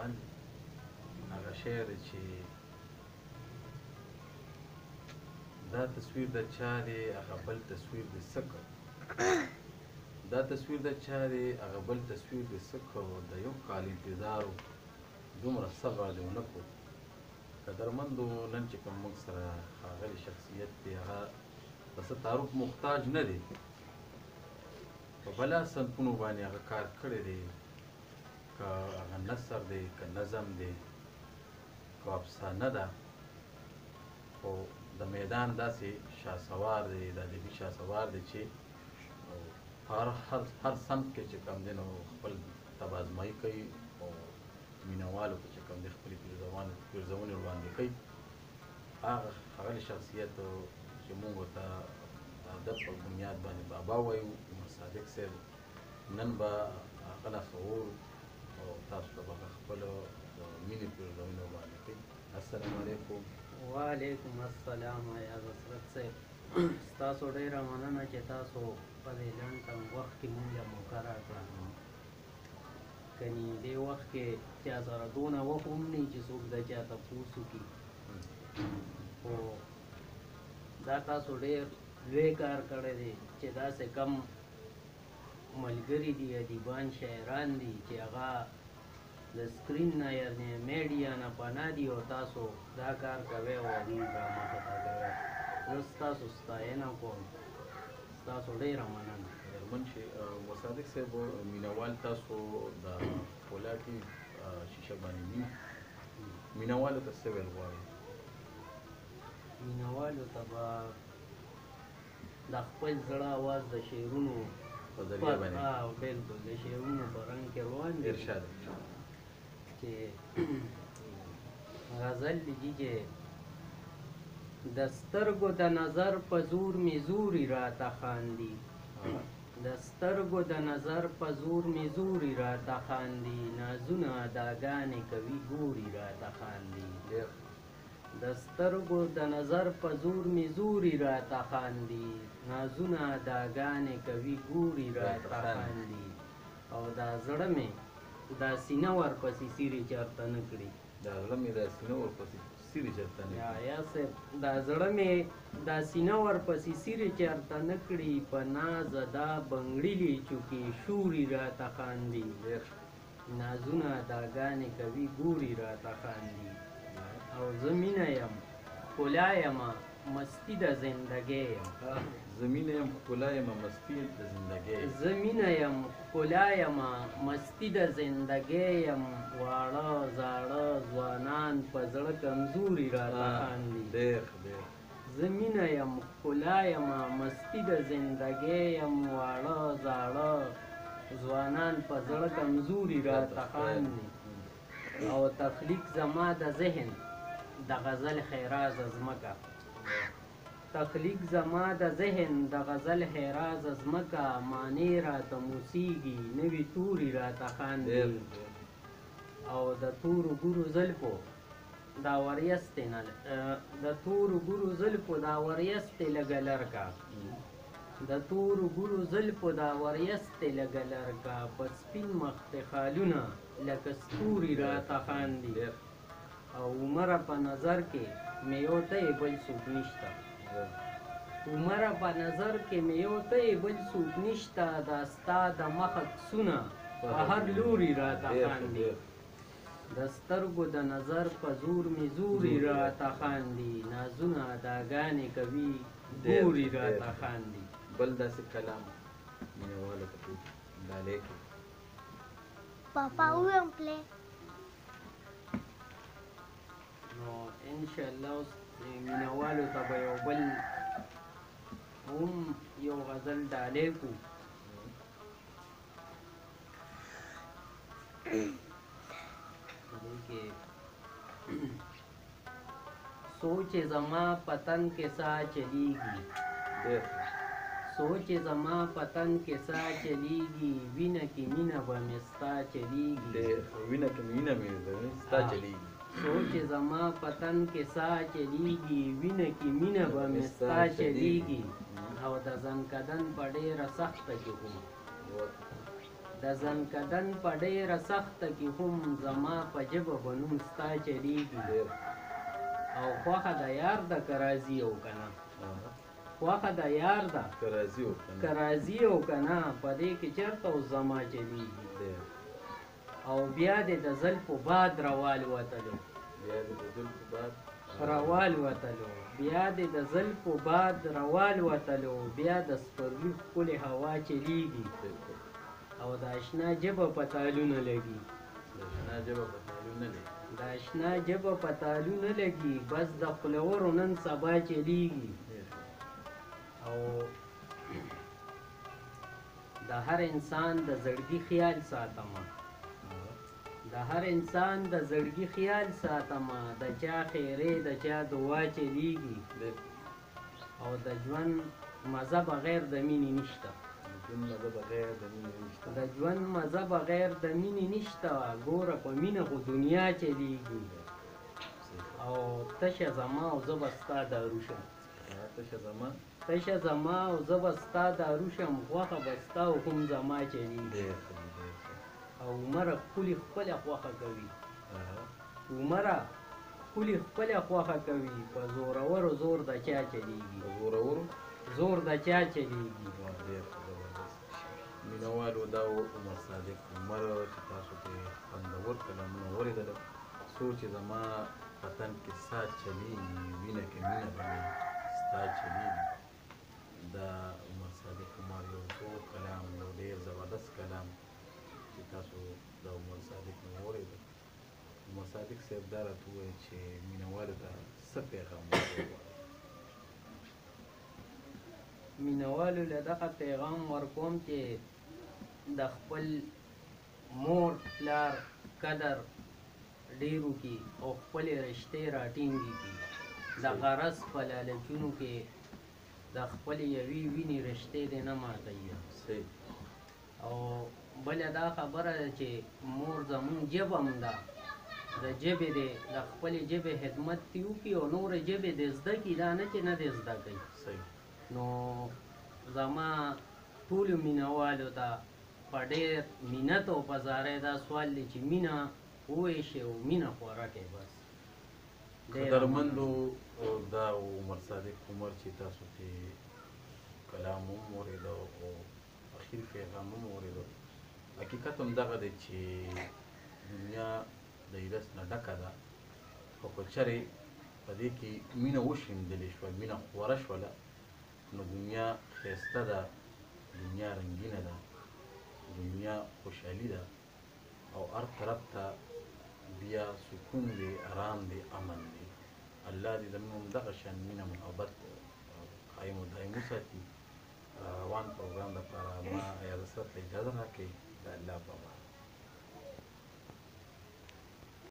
روان دي. هغه شعر چې دا تصویر د چا دی، هغه بل تصویر د څه کړ؟ دا تصویر د چا دی، هغه بل تصویر د څه کړ؟ د یو کال انتظار دومره صبر دې ونه کړو. قدرمندو، نن چې کوم موږ سره ښاغلی شخصیت دی، هغه د څه تعارف محتاج نه دی. په بلا صنفونو باندې هغه کار کړی دی، که هغه نثر دی، که نظم دی، که افسانه ده، خو د میدان داسې شاسوار دی، د ادبي شاسوار دی چې هر هر هر صنف کې چې کوم دی نو خپل طبع ازمایي کوي او مینهوالو ته چې کوم دی خپلې پیرزونې وړاندې کوي. هغه ښاغلی شخصیت چې موږ ورته د ادب په بنیاد باندې بابا وایو، عمر صادق صاحب، نن به هغه نه څه اورو او تاسو ته به هغه خپل د مینې پیرزونې وړاندې کوي. السلام علیکم. وعلیکم السلام. ایاز حسرت صاحب، ستاسو ډېره مننه چې تاسو په دې لنډ تنګ وخت کې مونږ له موقع راکړه. کني دې وخت کې چا سره دونه وخت هم نه چې څوک د چا تپوس وکړي، خو دا تاسو ډېر لوی کار کړی دی چې داسې کم ملګري دي، ادیبان، شاعران دي چې هغه د سکرین نه یعنې میډیا نه پناه دي او تاسو دا کار کوئ او هغوی رامخه ته کوئ. زه ستاسو ستاینه کوم، ستاسو ډېره مننه. قدرمن چې مصادق صاحب، مینوال تاسو د ښکلا ټي شیشه باندې ویني، مینوالو ته څه ویل غواړئ؟ مینوالو ته به د خپل زړه اواز د شعرونو په ذریعه باندې، بالکل د شعرونو په رنګ کې روان دي. ارشاد. چې غزل دی چې د سترګو د نظر په زور مې زوري راته خاندي، د سترګو د نظر په زور مې زوري راته خاندي، نازونه اداګانې کوي ګوري راته خاندي. د سترګو د نظر په زور مې زوري راته خاندي، نازونه اداګانې کوي ګوري راته خاندي، او دا زړه مې دا سینه ورپسې سیرې چرته نه کړي. دا زړه مې دا سینه ورپسې سیرې چرته نه کړي. یا صاحب، دا زړه مې دا سینه ورپسې سیرې چرته نه کړي، په ناز ادا بنګړي لیچو کې شوري راته خاندي، نازونه اداګانې کوي ګوري راته خاندي، او زه مینه یم، ښکلا یمه، مستی د زندګۍ یم. زه مینه یم، ښکلا یمه، مستی د زندګۍ. زه مینه یم، ښکلا یمه، مستی د زندګۍ یم، واړه زاړه ځوانان په زړه کمزوري راته خاندي. ډېر ډېر. زه مینه یم، ښکلا یمه، مستی د زندګۍ یم، واړه زاړه ځوانان په زړه کمزوري راته خاندي، او تخلیق زما د ذهن د غزل ښېرازه ځمکه، تخلیق زما د ذهن د غزل ښېرازه ځمکه، معنی راته موسیږي، نوي توري راته خاندي، او د تورو ګورو زلفو دا وریستې نه، د تورو ګورو زلفو دا وریستې لږه لرکه، د تورو ګورو زلفو دا وریستې لږه لرکه، په سپین مخ خالونه لکه ستوري راته خاندي، او عمره په نظر کې مې یو ته یې بل څوک نشته، عمره په نظر کې مې یو ته یې بل څوک نشته، دا ستا د مخ عکسونه په هر لوري راته خاندي، د سترګو د نظر په زور مې زوري راته خاندي، نازونه اداګانې کوي ګوري راته خاندي. بل داسې کلام مینهوالو ته ډالۍ کړي. پاپا ویم پلی. نو انشاءالله اوس مینهوالو ته به یو بل هم یو غزل ډالۍ کړو. دې کې سوچ زما پتن کې سا چلیږي، سوچ زما پتن کې سا چلیږي، وینه کې مینه به مې ستا چلیږي، وینه کې مینه مې ستا چلیږي، سوچ زما پتن کې سا چلیږي، وینه کې مینه به مې ستا چلیږي، او د ځنکدن په ډېره سخته کې هم، د ځنکدن په ډېره سخته کې هم زما په ژبه به نوم ستا چلېږي. او خوښه د یار ده که راځي او که نه، خوښه د یار ده که راځي او که نه، په دې کې چېرته اوس زما چلېږي. او بیا دې د زلفو باد راوالوتلو، راوالوتلو، بیا دې د زلفو باد راوالوتلو، بیا د سپرلي ښکلې هوا چلېږي. او د اشنا ژبه په تالونه لګي، د اشنا ژبه په تالونه لګي، بس د خولورو نن سبا چلېږي. او د هر انسان د زړګي خیال ساتمه، د هر انسان د زړګي خیال ساتمه، د چا خیرې د چا دعا چلېږي. او د ژوند مزه بغیر د مینې نشته، د ژوند مزه بغیر د مینې نشته، ګوره په مینه خو دنیا چلېږي. او تشه زما او زه به ستا دارو شم، تشه زما او زه به ستا دارو شم، غوښه به ستا او هم زما چلېږي. او عمره ښکلي خپله خوښه کوي، عمره ښکلي خپله خوښه کوي، په زورورو زور د چا چلېږي، زور د چا چلېږي. مینوالو دا و عمر صادق عمر چې تاسو ته خوندور کلامونه واورېدل. څو چې زما په تن کې ساه چلېږي، وینه کې مینه بني ستا چلېږي، دا عمر صادق عمر یو زوړ کلام، یو ډېر زبردست کلام چې تاسو د عمر صادق نه واورېدل. عمر صادق صاحب دا راته وویل چې مینوالو ته څه پیغام ورکوي؟ مینوالو له دغه پیغام ورکوم چې د خپل مور پلار قدر ډېر وکړي او خپلې رشتې راټینګې کړي. د غرض په لالچونو کې د خپلې یوې وینې رشتې دې نه ماتوي. او بله دا خبره ده چې مور زمونږ ژبه هم ده، د ژبې دې د خپلې ژبې خدمت دې وکړي او نورې ژبې دې زده کړي، دا نه چې نه دې زده کوي. نو زما ټولو مینوالو ته په ډېر مینت او په زارۍ دا سوال دی چې مینه وویشئ او مینه خوره کړئ بس. قدرمندو دا عمر صادق عمر چې تاسو ته کلام هم واورېده او اخیر پیغام هم واورېده، حقیقت هم دغه دی چې دنیا د ایرس نه ډکه ده، خو که چېرې په دې کې مینه وشیندلې شوه، مینه خوره شوله، نو دنیا ښایسته ده، دنیا رنګینه ده، دنیا خوشحالي ده، او هر طرف ته بیا سکون دی، آرام دی، امن دی. الله دې زموږ همدغه شان مینه محبت قایم او دایم وساتي. روان پروګرام لپاره ما ایاز حسرت ته اجازه راکړئ. د الله په امان.